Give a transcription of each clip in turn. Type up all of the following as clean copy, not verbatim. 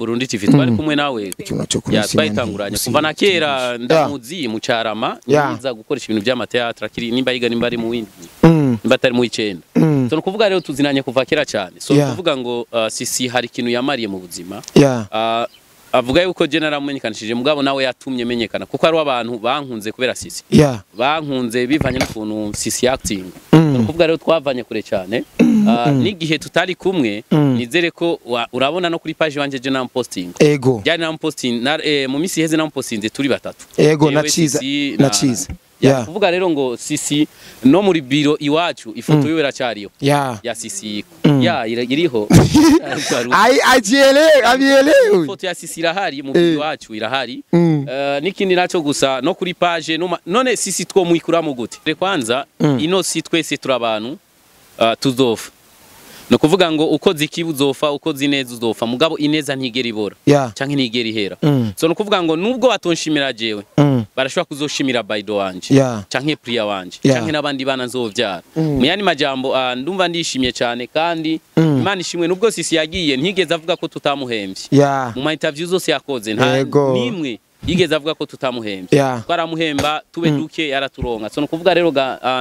Burundi TV twari kumwe nawe. Ikintu cyo Ya, kurusina. twayitanguranye kuva na kera, ndamuzi mu Carama, niza gukoresha ibintu by'amateatra akiri nimba yiga, nimba ari mu windi, nimba atari mu w'icenda. So nukuvuga rero tuzinanye kuva kera cyane. So nukuvuga ngo Sisi hari ikintu yamariye mu buzima. Avuga yuko je naramumenyekanishije, mugabo nawe yatumye menyekana, kuko hariho abantu bankunze kubera Sisi, bankunze bivanye n'ukuntu Sisi acting. Nukuvuga rero twavanye kure cyane. N'igihe tutari kumwe, nizere ko urabona no kuri page wanje je namposting, byari namposting mu minsi iheze nampostinze turi batatu. Ego, Jewe, na Ciza, Sisi, na Ciza. Ya, kuvuga rero ngo Sisi no muri biro iwacu ifoto yiwe iracyariho, ya Sisi, ya iriho. Ai ajielewe, abielewe. Ifoto ya Sisi irahari mu biro iwacu, irahari. N'ikindi naco gusa no kuri page none Sisi twomwikuramo gute? Re kwanza ino si twese turi abantu, tuzofa. No kuvuga ngo ukoze ikibi uzofa, ukoze ineza uzofa, mugabo ineza ntigera ibora canke ntigera ihera. So no kuvuga ngo nubwo batonshimira jewe, barashobora kuzoshimira Baido wanje canke Priya wanje canke n'abandi bana nzovyara. Mu yandi majambo, ndumva ndishimye cyane kandi Imana ishimwe, nubwo Sisi yagiye ntigeze avuga ko tutamuhembye. Mu ma interview zose yakoze nta nimwe yigeze avuga ko tutamuhembye. Twaramuhemba, tube duke yaraturonka. So nukuvuga rero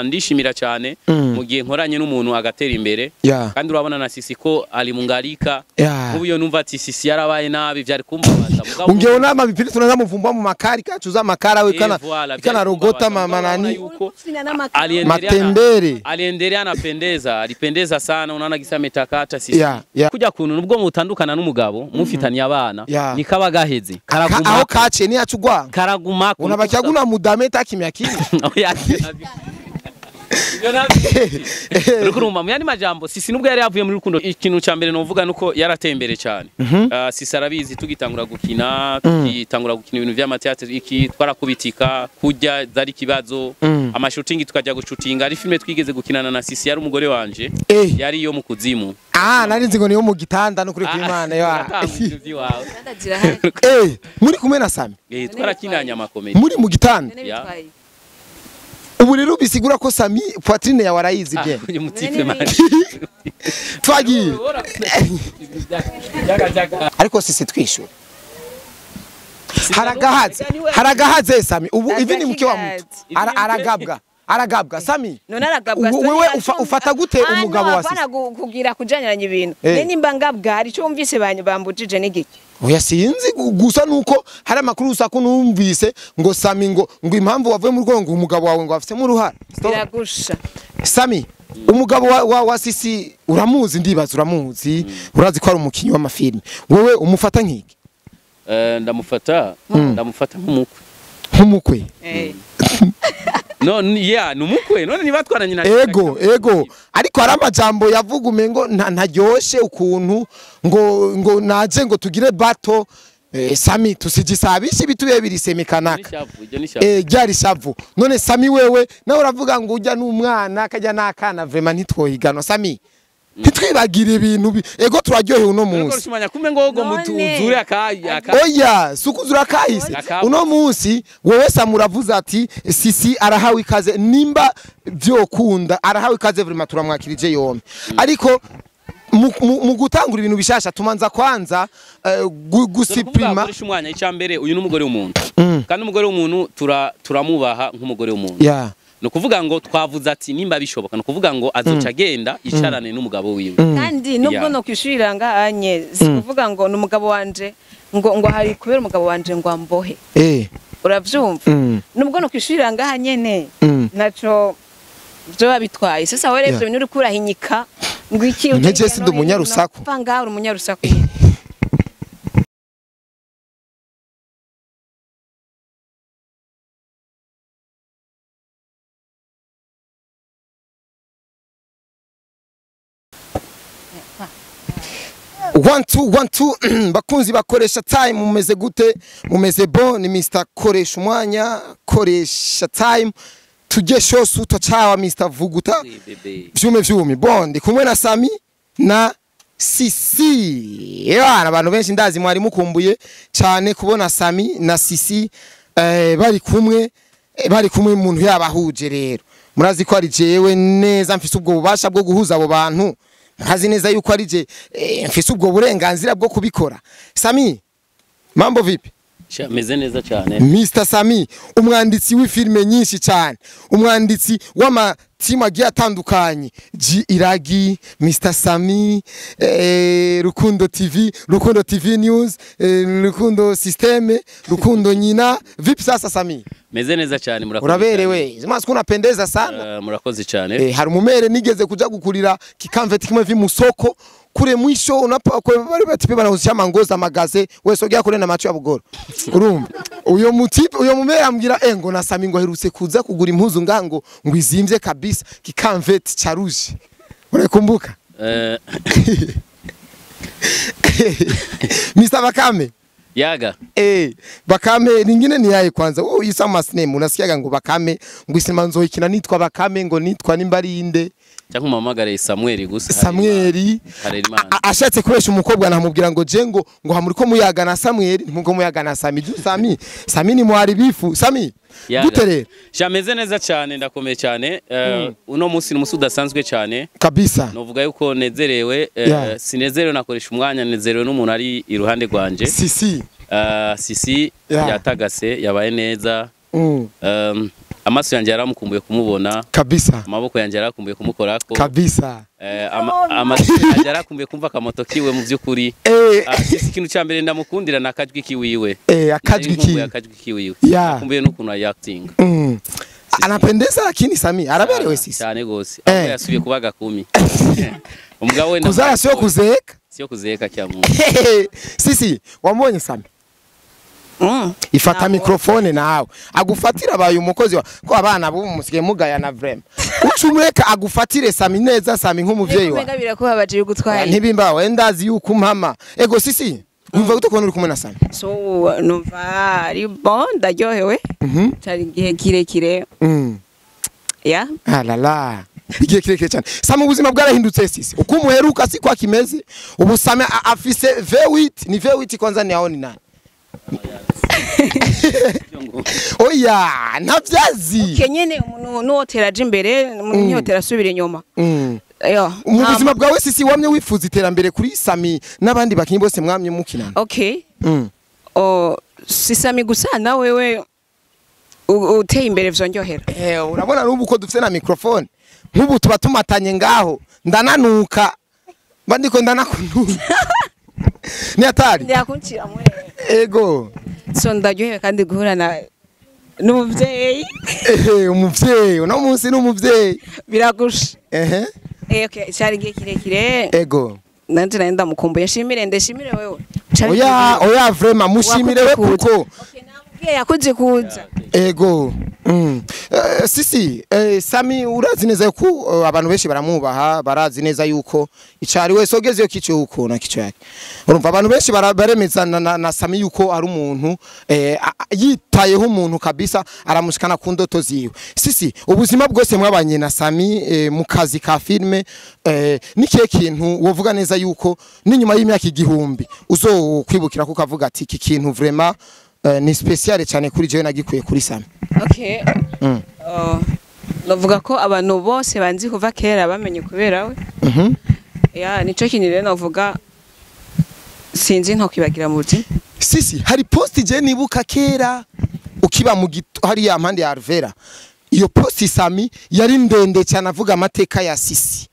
ndishimira cyane mu gihe nkoranye n'umuntu agatera imbere. Kandi urabona na Sisi ko ali mungarika. Nk'ubu iyo numva ati Sisi yarabaye nabi byari kumbabaza. Mugabo Ungeona mabipili tunaanza mvumbua mu makari kachuza makara we Eh, kana voilà, kana byari rogota kumbabaza. mama Mugabo urabona nani yuko Sina. Matembere. Aliendelea anapendeza, alipendeza sana, unaona gisa ametakata Sisi. Yeah. Kujya kuntu nubwo mutandukana n'umugabo mufitaniye abana, nikaba gaheze karaguma. Aho kache ni achugwa. Karaguma. Unabakia guna mudameta kimya kimya. Oya, ibyo nabyo. Uriko urumva mu yandi majambo, Sisi nubwo yari yavuye muri rukundo, ikintu ca mbere novuga nuko yarateye imbere cyane. Sisi arabizi, tugitangura gukina ibintu vy'amateatre iki, twarakubitika, kurya zari ikibazo, amashutingi tukajya gushutinga. Ari filme twigeze gukinana na Sisi, yari umugore wanje, yari iyo mu kuzimu. Ah, nari nzi ngo niyo mu gitanda no kuri kw'Imana ya. Uratanga ibintu vy'iwawe. Eh, muri kumwe na Sami. Eh, twarakinanye amakomedi. Muri mu gitanda. Ya. Ubu rero bisigura ko Sami poitrine yawe arayizi bien. Uyu mutipe man. Twagiye. Ariko Sisi twishyura. Haragahaze. Haragahaze Sami. Ubu ivi ni mke wa mtu. Aragabwa. Aragabwa Sami. None aragabwa. Wewe ufata gute umugabo wa Sisi? Hapana kugira kujaniranya ibintu. Eh. Nimba ngabwa hari ico wumvise bambujije n'igiki? Oya, sinzi, gusa nuko hari amakuru usaku numvise ngo Sami ngo impamvu wavuye mu rugo ngo umugabo wawe ngo afisemo uruhara. Stop. Biragusha. Sami, umugabo wa Sisi uramuzi, ndibaza uramuzi, urazi ko ari umukinyi w'amafilme. Wewe umufata nk'iki? Ndamufata nk'umukwe. Nk'umukwe. Eh. No, yeah, ni umukwe. None nibatwaranye na Ego, ariko hari amajambo yavuga umengo ntaryoshe ukuntu ngo naje ngo tugire bato, Sami tusijisabisha ibituye birisemekanaka. Nishavu, iryo ni shavu. Eh, ryari shavu. None Sami, wewe nawe uravuga ngo ujya n'umwana kajya n'akana, vraiment ntitwohiganwa Sami, ntitwibagire ibintu ego turaryohewe uno Ariko munsi. rushimanya kumbe ngo ngo None. mutuzure aka Oya, sukuzura kahise. Akaba. Uno munsi wewe Sami uravuze ati Sisi arahawe ikaze, nimba vyokunda arahawe ikaze, vraiment turamwakirije yombi, ariko mu gutangura ibintu bishasha tumanza kwanza gusipima. Gukoresha umwanya. Icya mbere, uyu ni umugore w'umuntu, kandi umugore w'umuntu turamubaha nk'umugore w'umuntu. Ni ukuvuga ngo twavuze ati nimba bishoboka, ni ukuvuga ngo azoca agenda yicarane n'umugabo wiwe. Kandi nubwo no kwishurira ngahanye, si kuvuga ngo ni umugabo wanje, ngo hari kubera umugabo wanje ngo ambohe. Uravyumva? Nubwo no kwishurira ngaha nyene, ntaco byo bitwaye. Sasa wewe rero ibintu uri kurahinyika ngo iki? Nteje si ndi umunyarusaku. Pfa ngaha uri umunyarusaku. One two one two, bakunzi bakoresha time, mumeze gute? Mumeze bon? Ni Mr Koresha umwanya, koresha time, tujye shosu utachawa Mr Vuguta. Bebe. Vyume vyumi. Bon, ndi kumwe na Sami na Sisi. Ewana, abantu benshi ndazi mwari mukumbuye cyane kubona Sami na Sisi bari kumwe, bari kumwe umuntu yabahuje. Rero murazi ko ari jewe neza mfise ubwo bubasha bwo guhuza abo bantu. Nkazi neza yuko ari je mfise ubwo burenganzira bwo kubikora. Sami, mambo vipi? Meze neza cyane. Mr Sami, umwanditsi w'ifilme nyinshi cyane, umwanditsi w'amatimu agiye atandukanye, G Iragi, Mr Sami, Rukundo TV, Rukundo TV News, Rukundo Systeme, Rukundo Nyina. Vipi sasa Sami? Meze neza cyane, murakoze. Uraberewe. Zima unapendeza sana. Murakoze cyane. Hari umumere nigeze kuja gukurira kikamveti kimwe vi musoko kure mwisho unapa kwa bari batipe banahusha mangoza magaze wese ogiya kure na macho ya bugoro. Urumva uyo mutipe uyo mumere ambwira ngo na Sami ngo aherutse kuza kugura impuzu ngango ngo izimvye kabisa kikamveti cha rouge. Urakumbuka? Mr Bakame. Yaga. Bakame lingine ni yaye kwanza. Wewe isa masname unasikiaga ngo Bakame ngo isema nzoikina nitwa Bakame ngo nitwa nimbari inde. Cyangwa umamagare Samuel gusa. Samuel ashatse kubesha umukobwa namubwira ngo je ngo hamuriko muyaga na Samuel ntimuko muyaga na Sami. Sami Sami ni mwaribifu. Sami gute rero? Shameze neza cyane, ndakomeye cyane. Uno munsi ni umunsi udasanzwe cyane kabisa. Novuga yuko nezerewe, sinezerewe nakoresha umwanya, nezerewe n'umuntu ari iruhande rwanje. Sisi Sisi yatagase yabaye neza. Amaso yanjye yaramukumbuye kumubona kabisa, amaboko yanjye yarakumbuye kumukorako kabisa, amatwi yanjye yarakumbuye kumva akamoto kiwe mu byukuri. Sisi ikintu cya mbere ndamukundira nakajwi kiwiwe. Akajwi kiwe, akajwi kiwiwe. Kumbuye n'ukuntu acting. Anapendeza lakini Sami araberewe Sisi cyane gose. Aho yasubiye kubaga kumi. Umugabo we kuzara sio kuzeeka, sio kuzeeka kya Mungu. Sisi wamubonye Sami? Ifata mikrofone nawe agufatira abaye umukozi wa ko abana bo musigaye mugaya na vrema ucumureka agufatire Sami neza. Sami nk'umuvyeyi wa ntibimba wenda azi yuko mpama. Ego Sisi umva gute kubona uri kumwe na Sami? So numva ari bon, ndaryohewe. Cyari igihe kirekire. Ya alala igihe kirekire cyane. Sami ubuzima bwarahindutse Sisi, uko umuheruka si kwa kimeze. Ubu Sami afise V8 ni V8 kwanza ni aho ni nani? Oya ntavyazi. Kenyene umuntu nuwotera aje imbere, umuntu ntiyotera asubira inyuma. Yo mu buzima bwawe Sisi wamye wifuza iterambere kuri Sami n'abandi bakinyi bose mwamye mukinana? Okay. Si Sami gusa na wewe uteye imbere vyonyohera. Urabona n'ubu ko dufite na microphone nk'ubu tuba tumatanye ngaho ndananuka bandiko ndanakunuka. Ni atari ndakuncira mwe. Ego so ndaryohewe kandi guhura na n'umuvyeyi. Umuvyeyi uno munsi n'umuvyeyi biragusha. Okay, cyari igihe kirekire. Ego nanje nari ndamukumbuye. Nshimire ndeshimire wewe. Oya oya vraiment mushimire we kuko okay namubwiye yakuze kuza. Ego Sisi Sami urazi neza yuko abantu benshi baramubaha, barazi neza yuko icari wese ogeze yo kico uko na kico yake. Urumva abantu benshi baremeza na Sami yuko ari umuntu yitayeho umuntu kabisa, aramushikana ku ndoto ziwe. Sisi ubuzima bwose mwabanye na Sami mu kazi ka filme, nikiye kintu wovuga neza yuko n'inyuma y'imyaka 1000 uzokwibukira ko kavuga ati iki kintu vraiment ni special cyane kuri jewe nagikuye kuri Sami? Okay. Navuga ko abantu bose banzi kuva kera bamenye kubera we. Ya nico kintu rero navuga sinzi ntokibagira mu buzima. Sisi hari post je nibuka kera ukiba mu hari ya mpande ya Alvera. Iyo post Sami yari ndende cyane avuga amateka ya Sisi.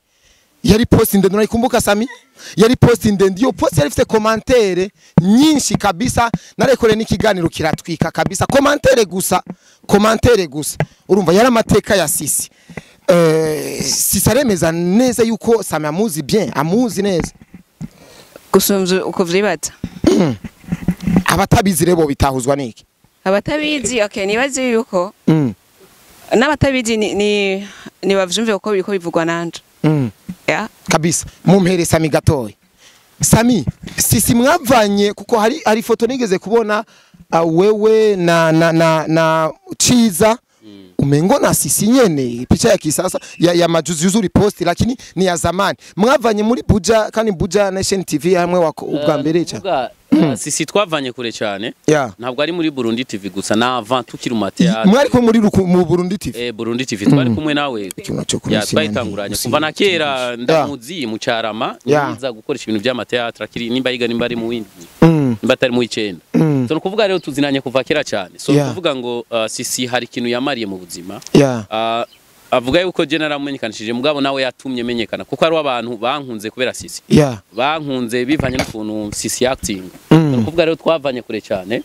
Yari post ndende, unaikumbuka Sami? Yari post ndende. Iyo post yari ifite commentaire nyinshi kabisa, narekore n'ikiganiro kiratwika kabisa. Commentaire gusa, commentaire gusa. Urumva yari amateka ya Sisi. Sisi aremeza neza yuko Sami amuzi bien, amuzi neza. Gusumvye uko vyibata. Abatabizi rebo bitahuzwa niki? Abatabizi okay nibaze yuko n'abatabizi ni bavyumve uko biriko bivugwa nanje. Yeah. Kabisa mumpere Sami gatoyi. Sami Sisi mwavanye kuko hari foto nigeze kubona wewe na Chiza umengo na Sisi nyene picha ya kisasa ya majuzi yuzuri posti lakini ni ya zamani. Mwavanye muri Buja kandi Buja Nation TV hamwe ubwa mbere cha. Sisi twavanye kure cyane. Yeah. Ntabwo ari muri Burundi TV gusa, na avant tukiri mu théâtre. Mwari ko muri mu Burundi TV? Burundi TV twari kumwe nawe. Ikintu cyo Ya, twayitanguranye kuva na kera, ndamuzi mu Carama, niza gukoresha ibintu by'amateatre akiri nimba yiga, nimba ari mu windi, nimba atari mu w'icenda. So ni ukuvuga rero tuzinanye kuva kera cyane. So ni ukuvuga ngo Sisi hari ikintu yamariye mu buzima. Avuga yuko je naramumenyekanishije, mugabo nawe yatumye menyekana, kuko ari abantu bankunze kubera Sisi. Bankunze bivanye n'ukuntu Sisi acting. Ni ukuvuga rero twavanye kure cyane.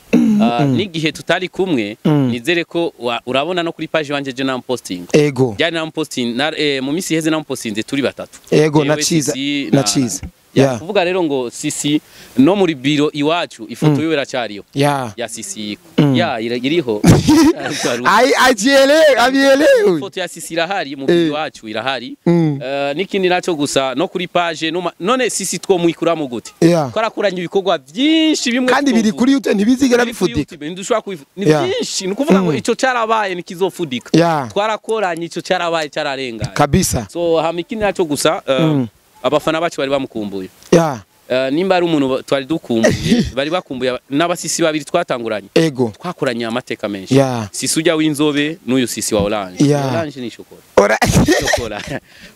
N'igihe tutari kumwe, nizere ko urabona no kuri page wanje je namposting. Byari namposting mu minsi iheze, nampostinze turi batatu. Ego, Jewe, na Ciza, Sisi, na Ciza. Ya, kuvuga rero ngo Sisi no muri biro iwacu ifoto yiwe iracyariyo. Ya Sisi ya iriho. Ai, ajielewe, abielewe. Ifoto ya Sisi irahari mu biro iwacu, irahari. N'ikindi naco gusa, no kuri page none Sisi twomwikuramo gute? Twarakuranye ibikorwa byinshi bimwe Kandi biri twovuga. kuri YouTube, ntibizigera Biri kuri bifudika. YouTube, ntidushobora ni byinshi, ni ukuvuga ngo ico carabaye ntikizofudika. Twarakoranye, ico carabaye, cararenganye. So hama ikindi naco gusa, abafana bacu bari bamukumbuye. Nimba ari umuntu twari dukumbuye, bari bakumbuye n'abasisi babiri twatanguranye. Twakoranye amateka menshi. Sisi ujya w'inzobe n'uyu Sisi wa orange. Orange ni shokora. Ora. Shokora.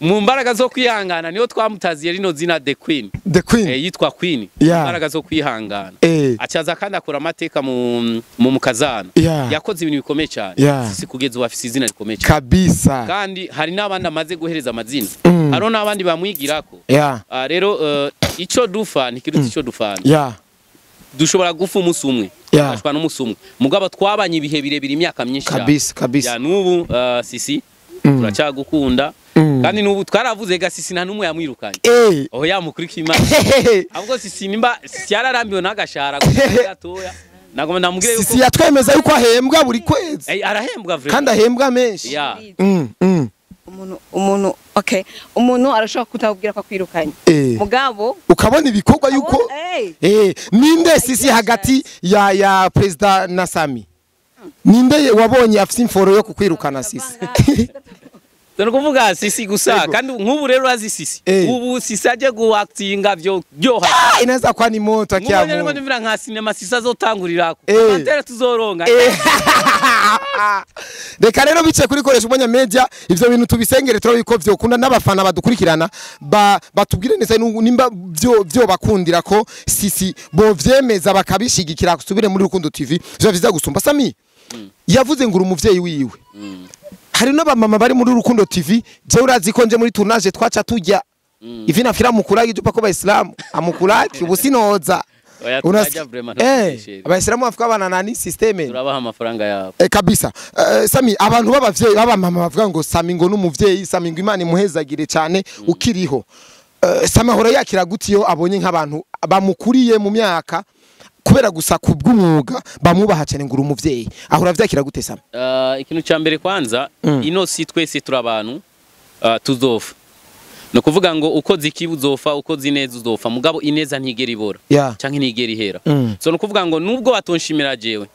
Mu mbaraga zo kwihangana niyo twamutaziye rino zina The Queen. The Queen. Yitwa Queen. Mu mbaraga zo kwihangana. Acaza kandi akora amateka mu mukazana. Yakoze ibintu bikomeye cyane. Sisi kugeza ubu afise izina rikomeye cyane. Kandi hari n'abandi amaze guhereza amazina. Hariho n'abandi bamwigirako. Rero ico dufa ntikiruta ico dufana. Dushobora gufa umunsi umwe. Tugashwa n'umunsi umwe. Mugabo twabanye ibihe birebire, imyaka myinshi cyane. Kabisa, kabisa. Ya, n'ubu Sisi turacyagukunda. Kandi n'ubu twaravuze ga Sisi nta n'umwe yamwirukanye. Oh ya, mukuri Imana. Ahubwo Sisi nimba Sisi yararambiwe n'agashara gusa gatoya. Nagomba ndamubwire yuko Sisi yatwemeza yuko ahembwa buri kwezi. Arahembwa vraiment. Kandi ahembwa menshi. Umuntu, okay, umuntu arashobora kutakubwira ko akwirukanye, mugabo Ukabona ibikorwa yuko ninde Sisi hagati ya President na Sami? Ninde wabonye afise imforo yo kukwirukana, Sisi? Dore kuvuga Sisi gusa. Kandi nk'ubu rero urazi Sisi. Ubu Sisi aje guactinga byo byoha. Ah, inaweza kuwa ni moto Nk'ubu rero akiamu. ndumvira nka sinema Sisi azotangurirako. Amatera tuzoronka. Reka rero bice kuri koresha umwanya media, ivyo bintu tubisengere, turabe ko vyokunda, n'abafana badukurikirana batubwire neza nimba byo bakundira ko Sisi bo vyemeza bakabishigikira kusubire muri Rukundo TV, vyo vyiza gusumba. Sami yavuze ngo uri umuvyeyi wiwe. Hari n'abamama bari muri Rukundo TV. Je urazi ko nje muri tournage twaca tujya ivi nafira mukuragi jupa ko bayisilamu amukuraki, ubu sinoza. Oya, turajya vraiment, ntukubeshere. Abayisilamu bavuga bana nani systeme. Turabaha amafaranga yabo. Kabisa. Sami, abantu b'abavyeyi, b'abamama bavuga ngo Sami ngo n'umuvyeyi, Sami ngo Imana imuhezagire cyane ukiriho. Sami ahora yakira gute iyo abonye nk'abantu bamukuriye mu myaka, kubera gusa kubw'umwuga bamubaha cyane ngo uri umuvyeyi? Ahora vyakira gute, Sami? Ikintu cya mbere kwanza, ino si twese turi abantu, tuzofa. Ni ukuvuga ngo ukoze ikibi uzofa, ukoze ineza uzofa, mugabo ineza ntigera ibora canke ntigera ihera. So ni ukuvuga ngo nubwo batonshimira jewe,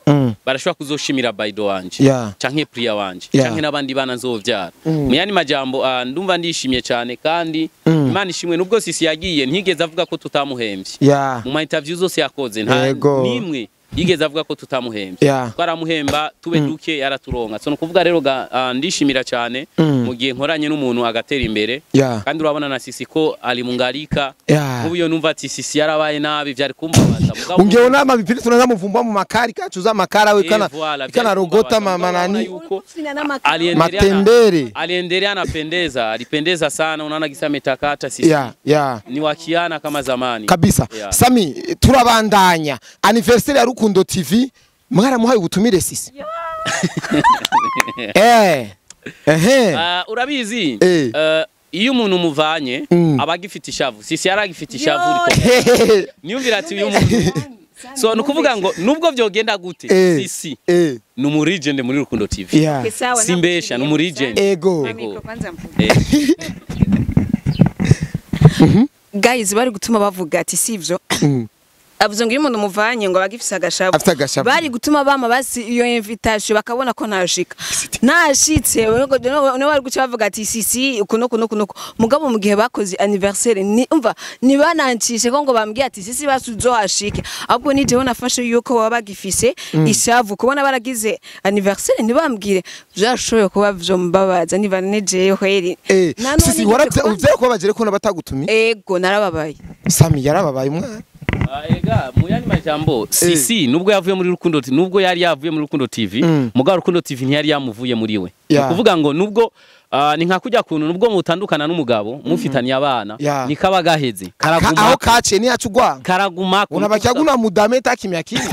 barashobora kuzoshimira Baido wanje canke Priya wanje canke n'abandi bana nzovyara. Mu yandi majambo, ndumva ndishimye cyane kandi Imana ishimwe, nubwo Sisi yagiye ntigeze avuga ko tutamuhembye. Mu ma interview zose yakoze nta nimwe yigeze avuga ko tutamuhembye. Twaramuhemba, tube duke yaraturonka. So ni ukuvuga rero ndishimira cyane mu gihe nkoranye n'umuntu agatera imbere. Kandi urabona na Sisi ko ari mungarika. Nk'ubu iyo numva ati Sisi yarabaye nabi byari kumbabaza. Mugabo Ungeona mabipili tunaanza muvumbua mu makari kachuza makara we kana voilà, kana byari rogota kumbabaza. mama Mugabo urabona nani yuko aliendelea matembere. Aliendelea anapendeza, alipendeza sana, unaona gisa ametakata Sisi. Ni wakiana kama zamani. Kabisa. Sami, turabandanya. Anniversaire ya Rukundo TV mwaramuhaye ubutumire Sisi? Ehe. Urabizi, iyo umuntu umuvanye aba agifite ishavu. Sisi yari agifite ishavu rikomeye, niyumvira ati uyu muntu. So ni ukuvuga ngo nubwo vyogenda gute, Sisi ni umu legend muri Rukundo TV. Simbesha, ni umu legend. Ego. Kwanza mvuge. Guys, bari gutuma bavuga ati sivyo. Avuze ngo iyo umuntu muvanye ngo abagifise agashavu. Bari gutuma bama basi iyo invitation bakabona ko ntashika. Nashitse no bari guca bavuga ati sisi kuno kuno kuno. Mugabo mu gihe bakoze anniversaire ni umva ni banancishe ko ngo bambwiye ati sisi basuzohashike. Ahubwo ni jewe nafashe yuko baba bagifise ishavu kubona baragize anniversaire ntibambwire byashoboye kuba vyombabaza niba nejeyo heri. Sisi waravye ko bagere ko nabatagutumiye. Ego narababaye. Sami yarababaye umwana. Ega muyani majambo sisi nubwo yavuye muri Rukundo TV nubwo yari yavuye muri Rukundo TV mugabo Rukundo TV ntiyari yamuvuye muri we. Kuvuga ngo nubwo ni nka kujya kuntu nubwo mutandukana n'umugabo mufitanye abana nikaba gaheze karaguma aho kace ni yacugwa karaguma unabacyaguna mudame takimya kimwe.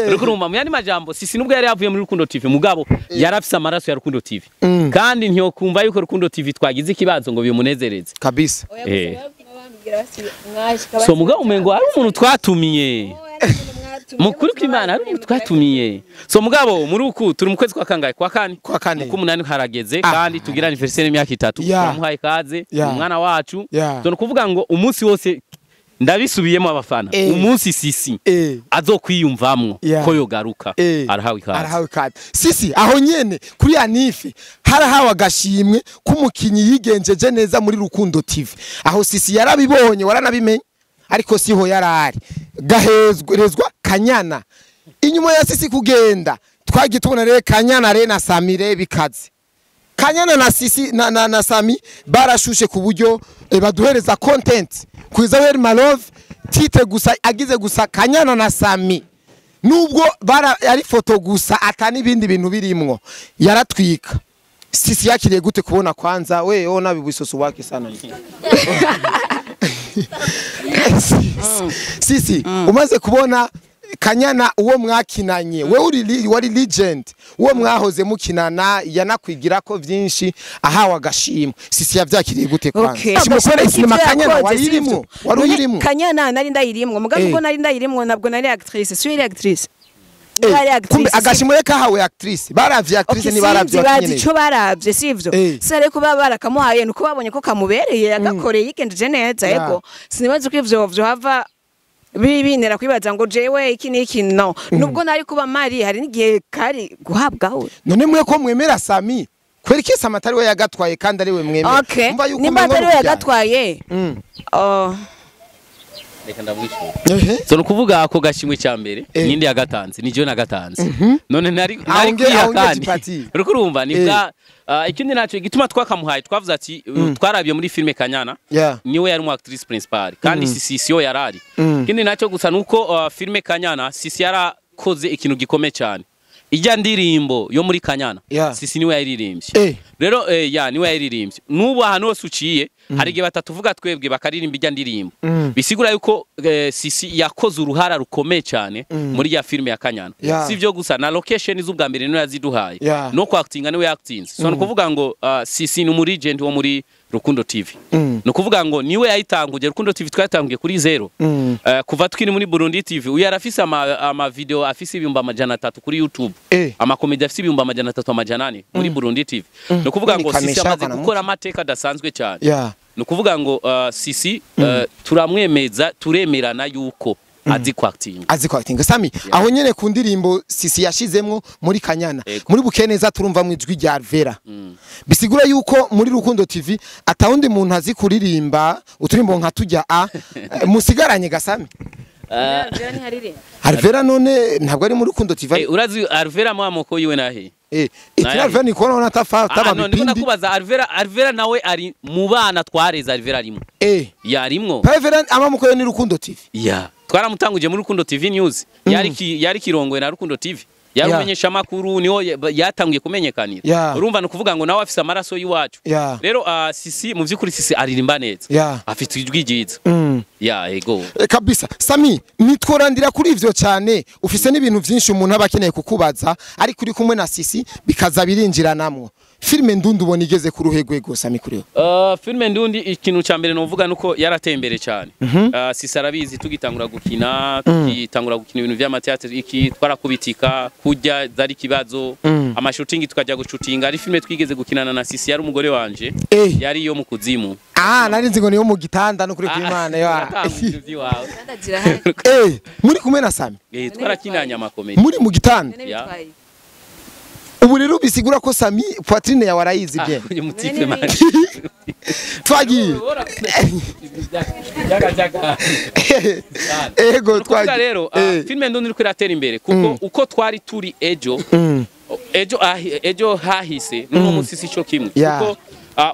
Rukurumba muyani majambo sisi nubwo yari yavuye muri Rukundo TV mugabo yarafise amaraso ya Rukundo TV kandi ntiyo kumva yuko Rukundo TV twagize ikibazo ngo bimunezereze kabisa. So mugabo umengo ari umuntu twatumiye mukuru kw'Imana ari umuntu twatumiye. So mugabo muri uku turi mu kwezi kwa kangahe kwa kane ku munani harageze kandi tugira anniversaire y'imyaka 3 turamuhaye ikaze umwana wacu. So kuvuga ngo umunsi wose ndabisubiyemo abafana umunsi sisi azokwiyumvamwo ko yogaruka arahawe ikaze. Arahawe ikaze sisi aho nyene kuri Anife harahawe agashimwe k'umukinyi yigenjeje neza muri Rukundo TV aho sisi yarabibonye waranabimenye ariko siho yarari gahezwa Kanyana inyuma ya sisi kugenda twagitubona rero Kanyana re na Samire bikaze. Kanyana na sisi na Sami barashushe ku buryo baduhereza content kuza weri malove tite gusa agize gusa Kanyana na Sami nubwo bara ari foto gusa atani ibindi bintu birimwo yaratwika. Sisi yakiriye gute kubona kwanza we ona bibisoso wake sana. Sisi umaze kubona Kanyana uwo mwakinanye we uri wari legend uwo mwahoze mukinana yanakwigira ko vyinshi ahawe agashimwe sisi yavyakiriye gute kwanza? Simukore sinema Kanyana wayirimo wari uyirimo Kanyana nari ndayirimwo mugabo ubwo nari ndayirimwo nabwo nari actrice si yari actrice. Kumbe agashimwe kahawe actrice baravye actrice ni baravye bazi ico baravye sivyo sare kuba barakamuhaye nuko babonye ko kamubereye yagakoreye yigenjeje neza ego sinibaza ko ivyo vyo hava bibinera kwibaza ngo jewe iki niki no nubwo nari kuba mari hari nigihe kari guhabwaho. None mwe ko mwemera Sami kweri ki Sami atari we yagatwaye kandi ari we mwemera umva yuko nimba atari we yagatwaye reka ndamwishyura. So nukuvuga ako gashimwe cya mbere ninde yagatanze ni jewe nagatanze none nari kwiha kandi rukurumva ni bwa ikindi naco gituma twakamuhaye twavuze ati twarabye muri filme Kanyana niwe yari mu actrice principale kandi sisi siyo yarari. Ikindi naco gusa nuko filme Kanyana sisi yarakoze ikintu gikomeye cyane ijya ndirimbo yo muri Kanyana sisi niwe yaririmbye rero ya niwe yaririmbye nubu ahantu hose uciye hari igihe batatuvuga twebwe bakaririmba ijya ndirimbo bisigura yuko sisi yakoze uruhara rukomeye cyane muri ya filme ya Kanyana. Sivyo gusa na location z'ubwa mbere niwe yaziduhaye no kwactinga niwe yaktinze. So nukuvuga ngo sisi ni muri agent wo muri Rukundo TV nukuvuga ngo niwe yayitanguje Rukundo TV twatangiye kuri 0 kuva twiri muri Burundi TV uyu yarafise ama video afise 300,000 kuri YouTube ama comedy afise 300,000 400 muri Burundi TV nukuvuga ngo sisi amaze gukora amateka adasanzwe cyane. Nukuvuga ngo sisi turamwemeza turemerana yuko azi kwactinga azi kwactinga. Sami aho nyene ku ndirimbo sisi yashizemwo muri Kanyana muri Bukeneza turumva mu ijwi rya Alvera bisigura yuko muri Rukundo TV atawundi muntu azi kuririmba uturimbo nka tujya a musigaranye gasami. Alvera none ntabwo ari muri Rukundo TV. Urazi Alvera mwamoko yiwe nahe? Alvera ni kona natafa taba bipindi. None nakubaza Alvera nawe ari mu bana twareza Alvera arimo. Yarimwo. Alvera amamoko yo ni Rukundo TV. Ya. Twaramutanguje muri Rukundo TV News. Yari kirongwe na Rukundo TV. Yarumenyesha makuru niho yatangiye kumenyekanira. Urumva no kuvuga ngo nawe afise amaraso yiwacu. Rero sisi mu vyukuri sisi aririmba neza. Afite ijwi ryiza. Ya ego. Kabisa. Sami nitworandira kuri ivyo cyane ufise n'ibintu vyinshi umuntu aba akeneye kukubaza ariko uri kumwe na sisi bikaza birinjiranamwo. Filme Ndundi ubona igeze ku ruhe rwego Sami kuri we? Filme Ndundi ikintu ca mbere novuga nuko yarateye imbere cyane. Sisi arabizi, tugitangura gukina, ibintu vy'amateatre, iki twarakubitika, kurya zari kibazo, amashooting tukajya gushutinga. Ari filme twigeze gukinana na Sisi, yari umugore wanje, yari yo mu kuzimu. Nari nzi ngo niyo mu gitanda no kuri kw'Imana yo. Muri kumwe na Sami? Twarakinanye amakomedi. Muri mu gitanda? Ubu rero bisigura ko Sami poitrine yawe arayizi bien. Twagiye. Ego twagiye. Rero filme Ndundi iriko iratera imbere kuko uko twari turi ejo ejo hahise n'uno munsi sico kimwe, kuko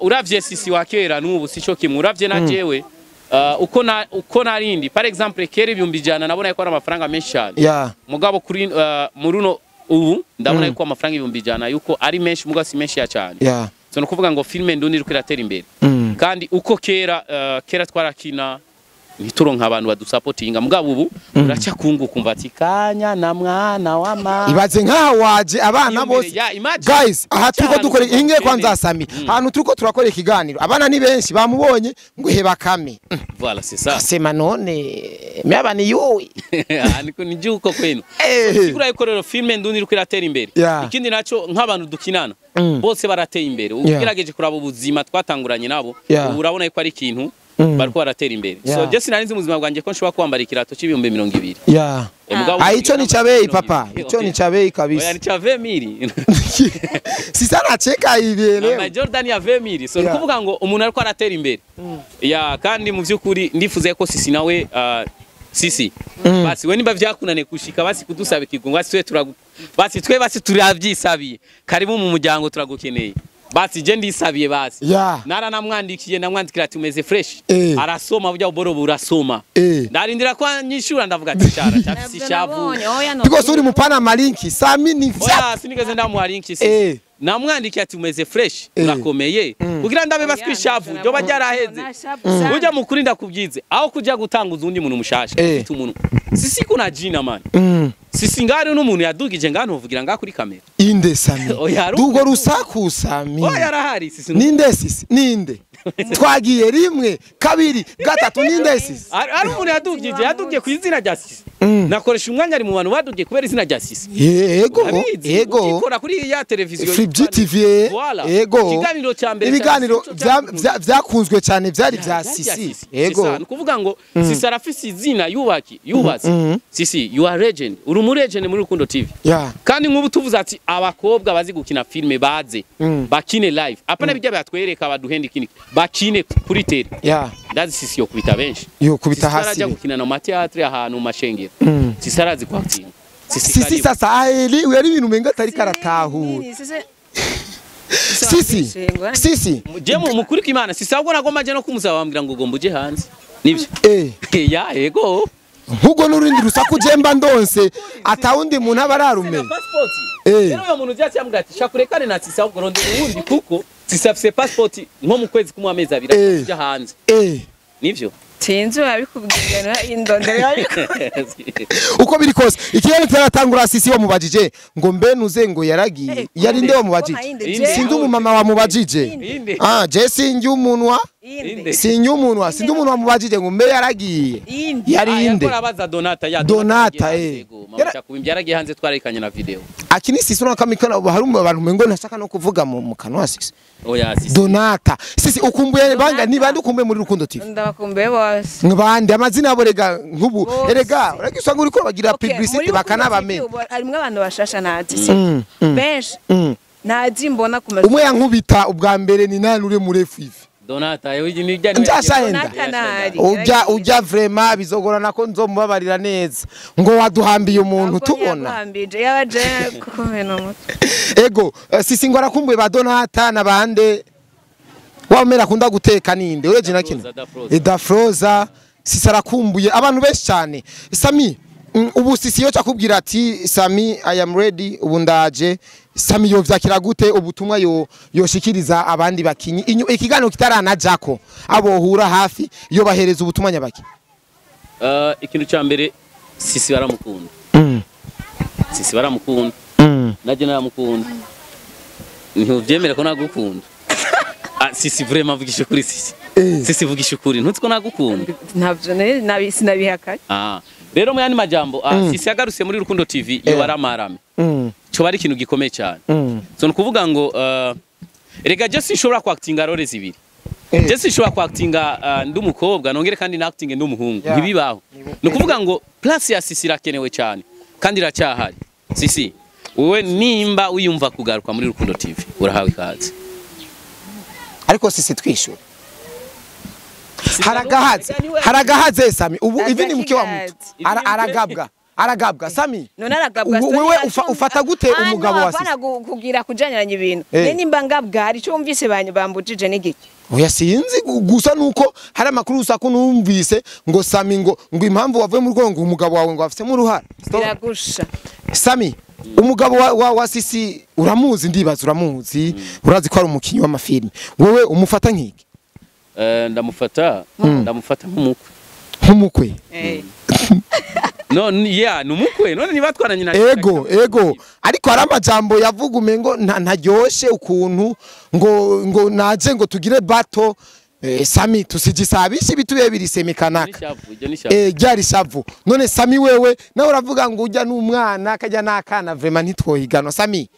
uravye Sisi wa kera n'ubu sico kimwe, uravye na jewe uko narindi par exemple kera 100,000 nabona ko ari amafaranga menshi cyane, mugabo kuri muruno ubu ndabona yuko amafaranga 100,000 yuko ari menshi, mugabo si menshi ya cyane. So no kuvuga ngo filme Ndundi iriko iratera imbere, kandi uko kera kera twarakina nituronka abantu badusapotinga, mugabo ubu uraca kungu kumva ati kanya na mwana wa mama. Ibaze nkaha waje abana bose guys, aha turiko dukora inge kwanza Sami, ahantu turiko turakora ikiganiro abana ni benshi bamubonye ngo heba kame. Voilà, c'est ça. Sema none myaba ni yowe niko ni juko kwenu. Sigura yuko rero filme Ndundi iriko iratera imbere. Ikindi naco nk'abantu dukinana bose barateye imbere, ugerageje kuraba ubuzima twatanguranye nabo, urabona yuko ari ikintu bariko baratera imbere. So je sinari nzi muzima bwanje ko nshobora kwambara ikirato c'ibihumbi 20. Ico ni chabei papa, ico ni chabei kabisa. Oya ni cha 20,000. Sisa nacheka hivi leo. Na Jordan ya 20,000. So kuvuga ngo umuntu ariko aratera imbere. Ya kandi mu vyukuri ndifuze ko Sisi nawe Sisi basi we nimba vyakunane kushika basi kudusaba ikigungo, basi twe basi twe basi turavyisabiye, karibu mu muryango turagukeneye. Basi je ndisabiye basi. Naranamwandikiye, namwandikira ati umeze fresh. Arasoma burya uboro burasoma. Ndarindira ko nyishura ndavuga ati cyara cyafisi shavu. Because uri mupana malinki Sami ni Oya sinigeze ndamuha linki Sisi. Namwandikiye ati umeze fresh, urakomeye. Kugira ndabe baswishavu, ryo bajyaraheze. Ujya mukuri ndakubyize, aho kujya gutanguza undi muntu mushasha, ufite umuntu. Sisi kuna jina man. Sisi ngari n'umuntu yadugije ngano uvugira nga kuri kamera. Inde Sami. Dugo rusaku Sami. Oya yarahari Sisi. Ninde Sisi? Ninde? Twagiye 1 2 3 ninde Sisi? Ari umuntu yadugije, yadugiye ku izina rya Sisi. Nakoresha umwanya ari mu bantu badugiye kubera izina rya Sisi. Yego. Yego. Ukora kuri ya televiziyo Free TV. Yego. Ikiganiro cya mbere, ibiganiro vyakunzwe cyane byari bya Sisi. Yego. Ni kuvuga ngo Sisi arafise izina yubaki, yubatse. Sisi you are legend. Uri mu legend muri Rukundo TV. Kandi nk'ubu tuvuze ati abakobwa bazi gukina filme baze bakine live. Apana bijya batwereka baduhenda ikindi. Bakine kuri tele. Ndazi Sisi yo kubita benshi. Yo kubita hasi. Sisi arajya gukina na mateatre ahantu mashengero. Sisi arazi kwakinga. Sisi sasa aheli yari ibintu menga atari karatahura. Sisi Sisi je mukuri kw'Imana Sisi ahubwo nagomba je no kumusaba bambwira ngo ugomba uje hanze. Nibyo. Ya yego. Nkugo n'urindi rusaku jemba ndonse atawundi muntu abararume. Rero uyo muntu uzi yambwira ati shakurekane na Sisi ahubwo rondera uwundi kuko Sisi afise passport nko mu kwezi kumwe amezi abiri aja hanze. Nivyo. Sinzi abikubwira indondero ariko. Uko biri kose ikirere taratangura Sisi wamubajije ngo mbe nuze ngo yaragiye yari nde wamubajije? Sinzi umumama wamubajije. Je sinjye umunwa. Sinjye umunwa, sinzi umuntu wamubajije ngo mbe yaragiye. Yari inde? Yakora Donata ya Donata Mama kubimbya yaragiye hanze twarekanye na video. Akini Sisi urakamikana hari abantu mengo ntashaka no kuvuga mu kanwa Sisi. Oya Sisi. Donata. Sisi ukumbuye banga ni bandi ukumbuye muri Rukundo TV? Ndabakumbuye bose. Ngabandi amazina yabo rega nkubu erega uragisanga uriko bagira publicity bakanabamenya. Harimwe abantu bashasha nazi. Benshi. Nazi mbona ku Umwe yankubita ubwa mbere ni nani uri murefu ivi? Donata nijya njashahenda. Ujya vraiment bizogorana ko nzomubabarira neza ngo waduhambiye umuntu tubona. Yaduhambije yabaje kukumena umutwe. Ego Sisi ngo arakumbuye ba Donata nabande wamera akunda guteka ninde ureje na kino Dafroza. Sisi arakumbuye abantu benshi cyane. Sami ubu Sisi yo cyakubwira ati Sami I am ready ubu ndaje. Sami yo vyakira gute ubutumwa yo yoshikiriza abandi bakinyi ikiganiro kitaranajako abo hura hafi yo bahereza ubutumwa nyabaki? Ikintu cya mbere Sisi baramukunda. Sisi baramukunda. Naje naramukunda. Ntuvyemere ko nagukunda. Sisi vraiment vugisha ukuri Sisi. Sisi vugisha ukuri ntutsi ko nagukunda. Ntavyo nabi sinabihakanye. Rero mu yandi majambo Sisi yagarutse muri Rukundo TV iyo baramarame. Cyo bari ikintu gikomeye cyane. So nukuvuga ngo erega je sinshobora kwactinga role zibiri. Je sinshobora kwactinga ndi umukobwa nongere kandi na acting ndi umuhungu. Ntibibaho. Nukuvuga ngo place ya Sisi irakenewe cyane kandi iracyahari. Sisi wewe nimba uyumva kugaruka muri Rukundo TV urahawe ikaze. Ariko Sisi twishura. Haragahaze Sami ubu ivi ni mke wa mtu. Aragabwa Sami. None aragabwa. Wewe ufata gute umugabo wa Sisi? Apana kugira kujaniranya ibintu. Ne nimba ngabwa hari ico wumvise bambujije n'igiki. Oya sinzi gusa nuko hari amakuru usaku numvise ngo Sami ngo impamvu wavuye mu rwego ngo umugabo wawe ngo afise mu ruhara. Biragusha. Sami umugabo wa Sisi uramuzi ndibaza uramuzi urazi ko ari umukinyi w'amafilme. Wewe umufata nkiki? Ndamufata nk'umukwe. Nk'umukwe. No yeah numukwe none nibatwaranye na ego ariko hari amajambo yavuga umengo ntaryoshe ukuntu ngo naje ngo tugire bato. Sami tusijisabishi bituye birisemikanaka ryari shavu. None Sami wewe nawe uravuga ngo ujya n'umwana kajya n'akana vraiment ntitwohiganwa Sami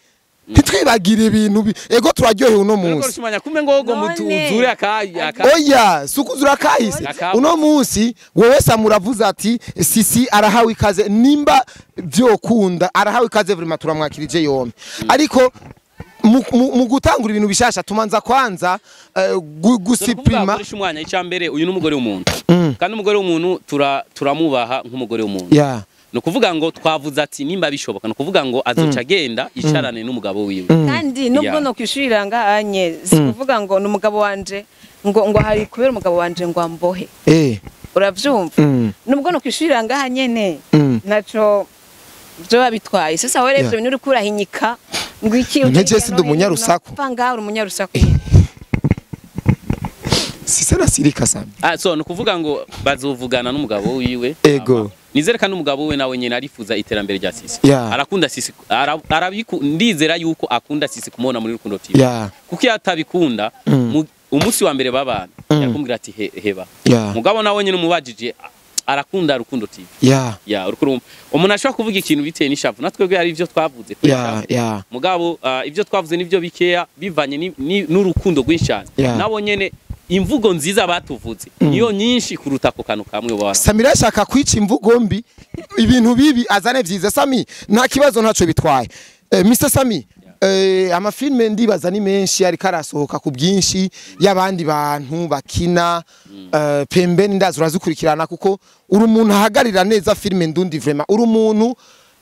ntitwibagira ibintu ego turaryohewe uno munsi. Kumbe ngo mutuzure akaya oya sukuzura kahise uno munsi. Wewe Sami uravuze ati Sisi arahawe ikaze nimba vyokunda arahawe ikaze vraiment turamwakirije yombi. Ariko mu gutangura ibintu bishasha tumanza kwanza gusiprima umwanya icambere uyu n'umugore w'umuntu kandi umugore w'umuntu turamubaha nk'umugore w'umuntu. Nukuvuga ngo twavuze ati nimba bishoboka nukuvuga ngo azoca agenda yicarane n'umugabo wiwe. Kandi nubwo no kwishurira ngahanye sikuvuga ngo n'umugabo wanje ngo hari kubera umugabo wanje ngo ambohe. Uravyumva? Nubwo no kwishurira ngahanye ne naco byo babitwaye. Sasa wewe rero ibintu uri kurahinyika ngo iki nteje si umunyarusaku. Panga uri umunyarusaku. Sisa nasirika Sami. So nukuvuga ngo bazovugana n'umugabo wiwe. Ego. Nizere kandi umugabo we nawe nyene arifuza iterambere rya Sisi. Arakunda Sisi ndizera yuko akunda Sisi kumubona muri Rukundo TV. Kuko yatabikunda umunsi wa mbere babana yakumbwira ati heba. Mugabo nawe nyene umubajije arakunda Rukundo TV. Urukundo umuntu ashobora kuvuga ikintu biteye n'ishavu natwebwe ari ivyo twavuze. Mugabo ivyo twavuze nivyo bikeya bivanye n'urukundo rwinshi cyane. Nabo nyene imvugo nziza batuvuze niyo nyinshi kuruta ko kanu kamwe wa Samira ashaka kwica imvugo mbi ibintu bibi azane vyiza. Sami nta kibazo ntaco bitwaye. Mr Sami amafilme ndibaza ni menshi ariko arasohoka ku bwinshi y'abandi bantu bakina pembeni ndazi urazikurikirana kuko uri umuntu ahagarira neza filme ndundi vraiment uri umuntu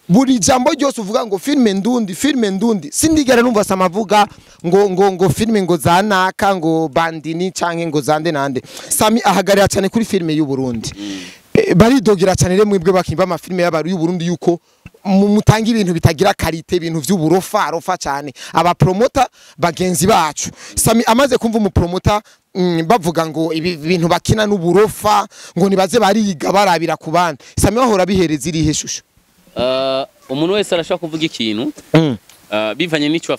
buri jambo ryose uvuga ngo filme ndundi sindigera numva samavuga ngo filme ngo zanaka ngo bandini canke ngo zande nande. Sami ahagarira cyane kuri filme y'u Burundi. Baridogira cyane remwe bwe bakimba amafilme y'abaru y'u Burundi yuko mutanga ibintu bitagira karite ibintu vy'uburofa rofa cyane aba promoter bagenzi bacu. Sami amaze kumva umu promoter bavuga ngo ibi bintu bakina n'uburofa ngo nibaze bariga barabira ku bandi. Sami bahora bihereza irihe shusho? Umuntu wese arashaka kuvuga ikintu bivanye n'ico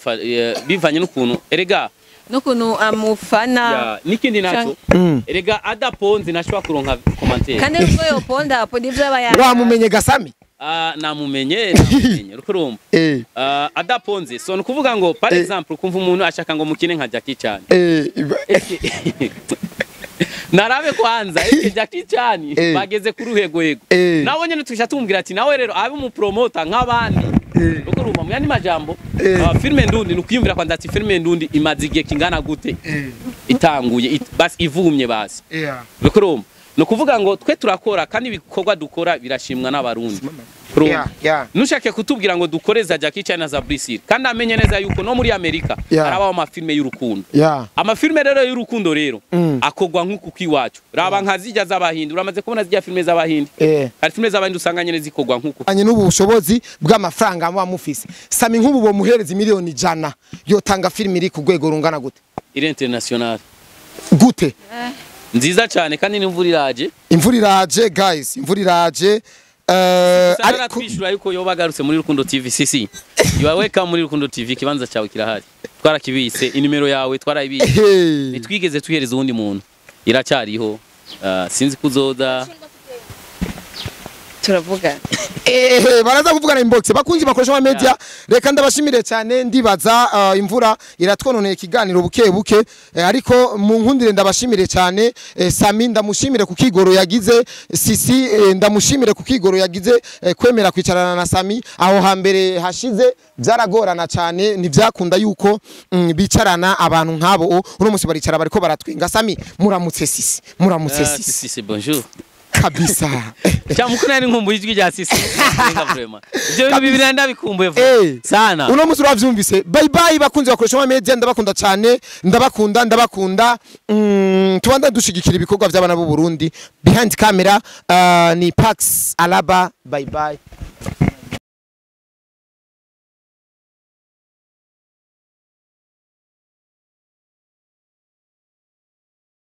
bivanye n'ukuntu erega n'ukuntu amufana n'ikindi naco erega adaponze nashobora kuronka commentaire kandi nubwo yoponda aponda ivyo aba yanga. Wamumenye Gasami? Namumenye rukurumva adaponze. So nukuvuga ngo par exemple kumva umuntu ashaka ngo mukine nka Jackie Chan narabe kwanza Jackie Chan bageze kuri ruhego yego nawe nyene tusha tumubwira ati nawe rero abe mu promoter nk'abandi rukurumva mu yandi majambo filme ndundi nukiyumvira kwanza ati filme ndundi imaze igihe kingana gute itanguye basi ivumye basi rukurumva nukuvuga ngo twe turakora kandi ibikorwa dukora birashimwa n'abarundi. Nushake kutubwira ngo dukoreza Jackie Chan na za Brazil kandi amenye neza yuko no muri Amerika harabaho amafilme y'urukundo. Amafilme rero y'urukundo rero akogwa nk'uku kwiwacu. Raba nka zijya z'abahindi uramaze kubona zijya filme z'abahindi. Hari filme z'abahindi usanga nyene zikogwa nk'uku. Anye n'ubu bushobozi bw'amafaranga muba mufise. Sami nk'ubu bo muhereza miliyoni 100 yotanga filme iri ku rwego rungana gute? Iri international. Gute? Nziza cyane kandi n'imvura iraje. Imvura iraje guys, imvura iraje. Ariko twishura yuko yoba garutse muri Rukundo TV. Sisi you are welcome muri Rukundo TV, kibanza cyawe kirahari. Twarakibitse inimero yawe, twarayibitse. Hey. Ntitwigeze tuhereza uwundi muntu, iracyariho. Sinzi kuzoza. Turavugana. Baraza kuvugana inbox, bakunzi bakoresha ama media. Reka ndabashimire cyane. Ndibaza imvura iratwononeye ikiganiro buke buke, ariko mu nkundire ndabashimire cyane. Sami ndamushimire ku kigoro yagize, Sisi ndamushimire ku kigoro yagize, kwemera kwicarana na Sami. Aho hambere hashize byaragorana cyane, ntibyakunda yuko bicarana abantu nk'abo. Uno munsi baricara, bariko baratwinga. Sami muramutse, Sisi muramutse. Ah, Sisi. Sisi, bonjour. Kabisa. Cyangwa nari nkumbuye ijwi rya Sisi. Ndenga vraiment. Ibyo bintu bibiri ndabikumbuye sana. Uno munsi uravyumvise. Bye bye, bakunzi bakoresha ama media, ndabakunda cyane, ndabakunda, ndabakunda. Tubanda dushigikira ibikorwa by'abana b'u Burundi. Behind camera ni Pax Alaba. Bye bye.